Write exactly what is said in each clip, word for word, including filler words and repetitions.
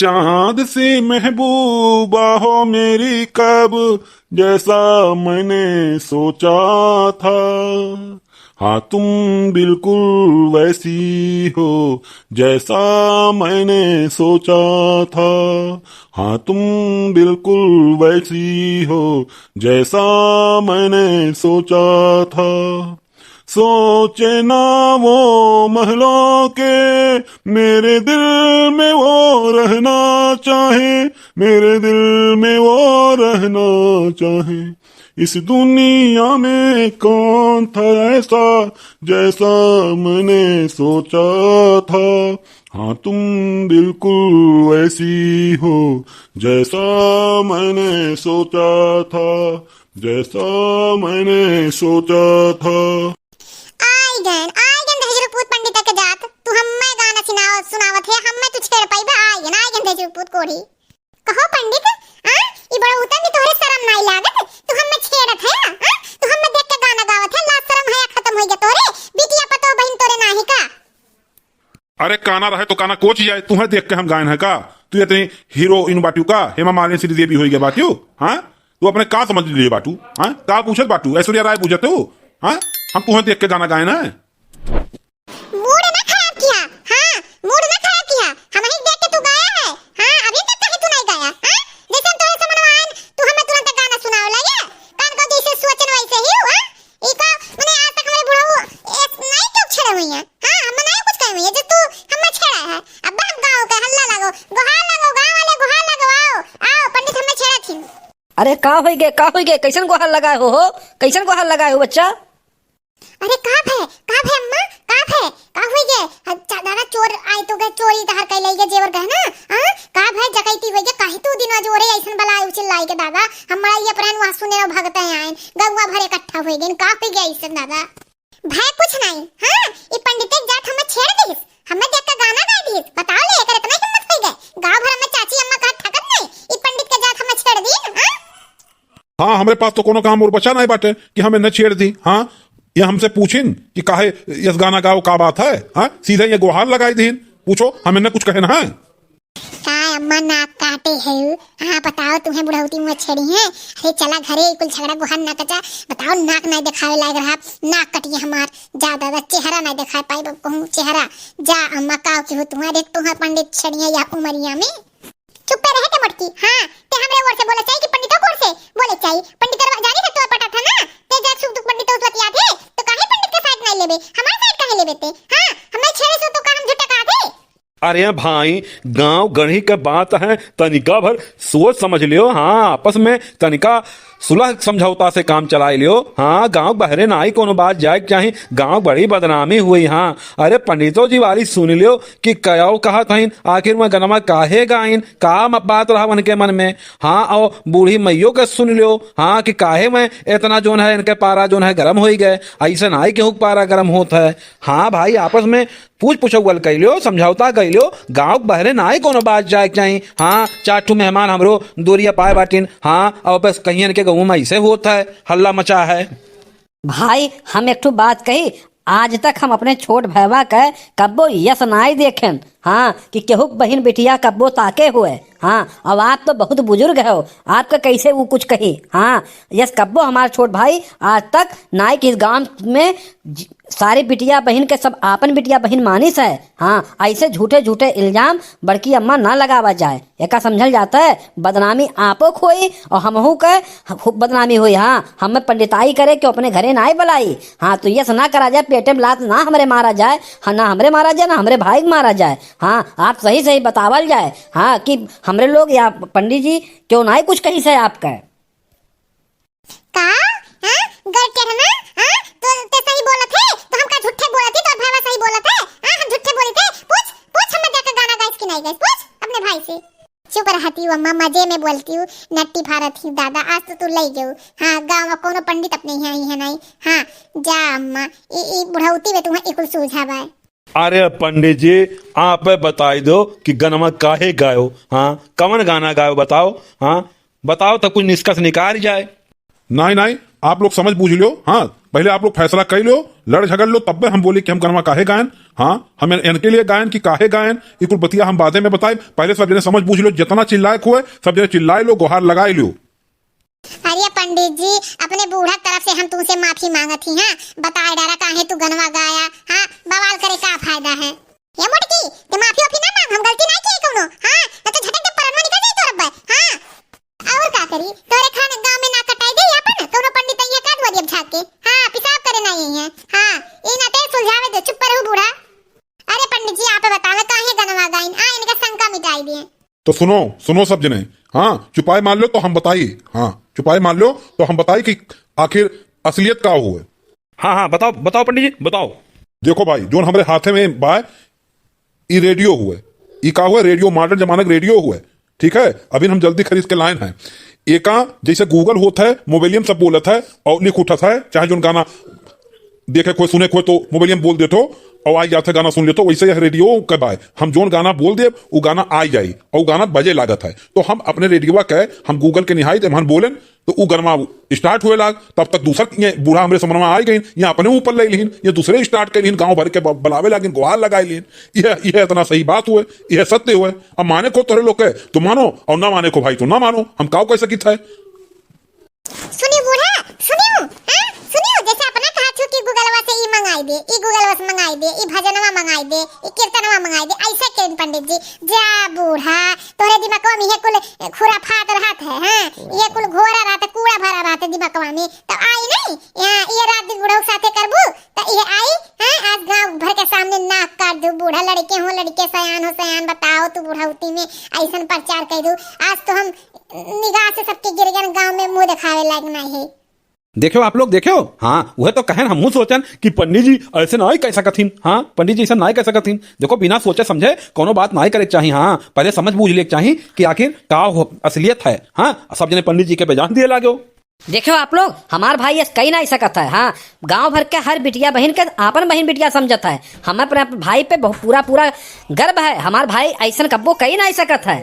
चांद सी महबूबा हो मेरी, कब जैसा मैंने सोचा था। हाँ, तुम बिल्कुल वैसी हो जैसा मैंने सोचा था। हाँ, तुम बिल्कुल वैसी हो जैसा मैंने सोचा था। सोचे ना वो महलों के, मेरे दिल में वो रहना चाहे, मेरे दिल में वो रहना चाहे। इस दुनिया में कौन था ऐसा, जैसा मैंने सोचा था। हाँ, तुम बिल्कुल वैसी हो जैसा मैंने सोचा था, जैसा मैंने सोचा था। आइगन, आइगन दहेजरू पूत पंडित के जात, तू हम्मे गाना सुनाव-, सुनावत है, हम्मे तू छेड़ पाइबे, आइगन, आइगन दहेजरू पूत कोढ़ी। कहो पंडित, आ? ई बुढ़ौतन भी तोहरे शरम नाई लागत? तू हम्मे छेड़त है, आ? तू हम्मे देख के गाना गावत है, लाज शरम हया खतम होइ गया तोहरे? बिटिया पतोह बहिन तोरे नाही का? अरे काना रहे तो काना कोच जाए, तुहे देख के हम गायन है का? तू इतनी हीरोइन बाट्यू का? हेमा मालिनी श्रीदेवी होइ गया बाट्यू, हाँ? तू अपने का समझ लिए बाटू, हाँ? का पूछत बाटू? ऐश्वर्या राय पूछत हो, हाँ? हम तुहे देख के गाना गायन है? मूड ना खराब किया, हाँ, मूड ना खराब किया। हमही देख के तू गाया है, हाँ, अभी तक काहे तू नहीं गाया, हाँ? जैसे हम तोरे समनवा आयन, तू हमें तुरंत गाना सुनावे लगे। कान को जैसे सोचन वैसे ही, हाँ? ई का, मने आज तक हमरे बुढ़ऊ ऐस-, नहीं क्यों छेड़े हुई है, हाँ? हमें नहीं कुछ कहे हुई है, जो तू हमें छेड़ा है। अब हम गाँव के हल्ला लगो, गुहार लगो, गाँव वाले गुहार लगो, आओ, आओ, पंडित हमें छेड़ा थी। अरे का होई गे, का होई गे, कैसन गुहार लगाए हो, हो? कैसन गुहार लगाए हो बच्चा? अरे का भे, का भे अम्मा, का भे, का हुई गे? अच्छा, दादा चोर आए तो गए, चोरी तहार कई लई गे जेवर गहना, हाँ? का भे डकैती हुई गे, काहे तू दिन जोरे ऐसन बलाए उचिल लाई गे दादा? हम मड़ाइया पर वहाँ सुने न भगते आए, गौवा भर इकट्ठा हुई गे, का हुई गे ऐसन दादा? भय कुछ नहीं, हाँ? ई पंडित के जात हमें छेड़ दिस, हमें देख के गाना गाए दिस, बताओ ले, एकर इतना हिम्मत हुई गे? गाँव भर में चाची अम्मा का ठकत नहीं, ई पंडित के जात हमें छेड़ दी, हाँ? हाँ, हमरे पास तो कोनो काम और बचा नहीं बाटे कि हम इन्हें छेड़ दी। हाँ, ये हमसे पूछिन कि काहे यस गाना गाओ, का बात है? हाँ, सीधे ये गुहार लगाई दीन, पूछो, हम इन्हें कुछ कहे ना है। का अम्मा नाक काटे है? हाँ, बताओ, तुम्हें बुढ़ौती मुँह छेड़ी है? अरे चला घरे, कुल झगड़ा गुहार ना कचा, बताओ, नाक नहीं दिखावे लायक रहा, नाक कटिए हमार, जा दादा, चेहरा नहीं दिखाए पाई, कहूँ चेहरा, जा अम्मा, का की हो तुम्हारे, तुम्हार पंडित छेड़िए या उमरिया में। चुप्पे रहे के मोटकी। हाँ, ते हमरे ओर से बोले चाहिए कि पंडितों के ओर से बोले चाहिए? पंडित जानी से तोर पटा था ना, ते जब सुख दुख पंडित उस बतिया थे, तो काहे पंडित के साइड नहीं लेबे, हमारे साइड काहे लेबे ते? हाँ, हमें छेड़े सो तो का हम झूठा कहा थे? अरे भाई, गांव गढ़ी के बात है, तनिका भर सोच समझ लियो। हाँ, आपस में तनिका सुलह समझौता से काम चलाए लियो। हाँ, गांव बहरे नाई कोनो बात जाए के चाही, गांव बड़ी बदनामी हुई। हाँ, अरे पंडितो जी वाली सुन लियो, कि कयाव कहत हइन, आखिर में गनमा काहे गाइन, का म-, बात रहा उनके मन में। हाँ, और बूढ़ी मइयो के सुन लो, हाँ, कि काहे में इतना जोन है, इनके पारा जोन है, गरम होई गए, ऐसे नाई केहू के पारा गरम होत है। हाँ भाई, आपस में पूछ पुछौल कइ लो, समझौता कइ लो, गाँव के बहरे नाई कोनो बात जाए के चाही। हाँ, चार ठो मेहमान हमरो दूरिया पाए बाटिन, हाँ, और बस कहीं इनके गाँव में ऐसे होत है, हल्ला मचा है। भाई, हम एक ठो बात कही, आज तक हम अपने छोट भैवा के कब्बो यस नाई देखेन, हाँ, कि केहू के बहिन बिटिया कब्बो ताके हुए, हाँ, अब आप तो बहुत बुजुर्ग हो, आपका कैसे वो कुछ कही, हाँ, यस कब्बो हमार छोट भाई आज तक नाई कि इस गांव में ज-, सारी बिटिया बहिन के सब आपन बिटिया बहिन मानिस है, हाँ, ऐसे झूठे झूठे इल्जाम बड़की अम्मा ना लगावा जाए। एका समझल जात है, बदनामी आपो क होई और हमहू के खूब बदनामी होई। हाँ, हमें पंडिताई करे कि अपने घरे नाई बुलाई। हाँ, तो यस ना करा जाए, पेटे में लात ना हमरे मारा जाए, हाँ, ना हमरे मारा जाए, ना हमरे भाई के मारा जाए। हाँ, आप सही सही बतावल जाए, हाँ, कि हमरे लोग या पंडित जी क्यों नाई कुछ कहिस है आपका। का? हाँ? गलत कहना? हाँ? तो ते सही बोलत है, तो हम का झूठे बोलत ही, तो भावा सही बोलत है? हाँ, हम झूठे बोलत है? पूछ, पूछ, हमें जाके गाना गाइस कि नहीं गाइस? पूछ अपने भाई से। चुप रहती हूँ अम्मा, मजे में बोलती हूँ, नट्टी फारत ही दादा, आज तो तू लई गयो। हाँ, गाँव में कोनो पंडित अपने यहाँ ही है नहीं। हाँ, जा अम्मा, ई, ई बुढ़ौती में तुम्हें इकुल सूझा बाय। अरे पंडित जी, आप बताई दो कि गनमा काहे गायो? हाँ, कवन गाना गायो बताओ? हाँ, बताओ तो कुछ निष्कर्ष निकाल जाए। नाई, नाई, आप लोग समझ बूझ लो। हाँ, पहले आप लोग फैसला कर लो, लड़ झगड़ लो, तब्बे हम बोली कि हम गनमा काहे गायन। हाँ, हम एन-, एनके लिए गायन कि काहे गायन, ई कुल बतिया हम बादे में बताइब। पहिले सब जने समझ बूझ लो, जेतना चिल्लाए के होए, सब जने चिल्लाए लो, गोहार लगाए लो। अरे पंडित जी, अपने बूढ़ा के तरफ से हम तुमसे माफी मांगत ही, हाँ? बताए डारा काहे तू गनवा गाया, हाँ? बवाल करे का फायदा है? ए मोटकी, ते माफी वाफी ना मांग, हम गलती नाहीं किए कउनो, हाँ? ना तो झटक के परनमा निकल जाई तोर अब्बे, हाँ? और का करी, तोरे खान गाँव में नाक कटाई दे आपन, कउनो पंडित अइहे का दुआरी अब झाँक के, हाँ? पेशाब करे ना अइहे, हाँ? ई ना ते सुलझावे दे, चुप रहू बूढ़ा। अरे पंडित जी, आप बतावे काहे गनवा गाइन, आ इनका शंका मिटाई दिए। तो सुनो, सुनो सब जने, हाँ, चुपाई मार लो तो हम बताई, हाँ, चुपाई मार लो तो हम बताई कि आखिर असलियत का हुए। हाँ, हाँ, बताओ, बताओ पंडित जी, बताओ। देखो भाई, जोन हमरे हाथे में बा, ई रेडियो हुए, ई का हुए, रेडियो, modern जमाने के रेडियो हुए, ठीक है, अभी हम जल्दी खरीद के लाइन है। एका जैसे Google होत है, मोबाइलियम सब बोलत है और लिख उठत है, चाहे जोन गाना देखे कोई, सुने कोई, तो मोबाइलियम बोल देत हो और आई जात है, गाना सुन लेत हो। वैसे यह रेडियो के बाय हम जोन गाना बोल देब, उ गाना आई जाई और उ गाना बजे लागत है। तो हम अपने रेडियोवा के हम Google के निहाई देब, हम बोलेन तो उ गनमा start हुए लाग। तब तक दूसर ये बूढ़ा हमरे समनवा आई गइन, ये अपने ऊपर ले लिहिन, ये दूसरे start कर लिहिन, गाँव भर के ब-, बुलावे लागिन, गोहार लगाए लिहिन। यह, यह इतना सही बात हुए, यह सत्य हुए। अब माने को तोहरे लोग के, तो मानो, और ना माने को भाई तो ना मानो, हम काव कह सकित है। सुनियो बूढ़ा, सुनियो, हाँ? सुनियो, जैसे अपना कहा छु कि Googleवा से ई मंगाई दे, ई Googleवा से मंगाई दे, ई भजनवा मंगाई दे, ई कीर्तनवा मंगाई दे, ऐसे कहेन पंडित जी। जा बूढ़ा, तोरे दिमागवा में ये कुल खुराफात रहत है, हाँ? ये कुल घोरा रहत है, कूड़ा भरा रहत है दिमागवा में। तो आई नहीं, यहाँ ये रात दिन बूढ़ा के साथे करबू, तो ये आई, हाँ? आज गाँव भर के सामने नाक काट दू, बूढ़ा लड़के हो, लड़के सयान हो, सयान बताओ, तू बूढ़ौती में ऐसन प्रचार कर दू। आज तो हम निगाह से सबके गिर गन, गाँव में मुँह दिखावे लायक नहीं है। देखो आप लोग, देखो, हाँ, वह तो कहन हमहू सोचन कि पंडित जी ऐसे नाहीं कह सकत हिन, हाँ, पंडित जी ऐसे नाहीं कह सकत हिन। देखो, बिना सोचे समझे कउनो बात नाहीं करे के चाही, हाँ, पहिले समझ बूझ ले के चाही कि आखिर का हो, असलियत है, हाँ, सब जने पंडित जी के बेजान दिए लागो। देखो आप लोग, हमार भाई ऐसे कही नाहीं सकत है, हाँ, गाँव भर के हर बिटिया बहिन के आपन बहिन बिटिया समझत है, हम अपने, अपने भाई पे बहु-, पूरा, पूरा गर्व है, हमार भाई ऐसन कब्बो कही नाहीं सकत है।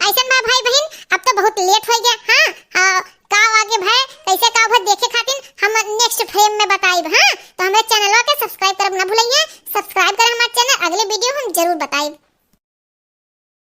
ऐसन बा भाई बहिन, अब तो बहुत late होइ गया, हाँ, हाँ, का आगे भय, कैसे का भय देखे खातिर हम next frame में बताइब, हाँ? तो हमरे channelवा के subscribe करब ना भूलइहे,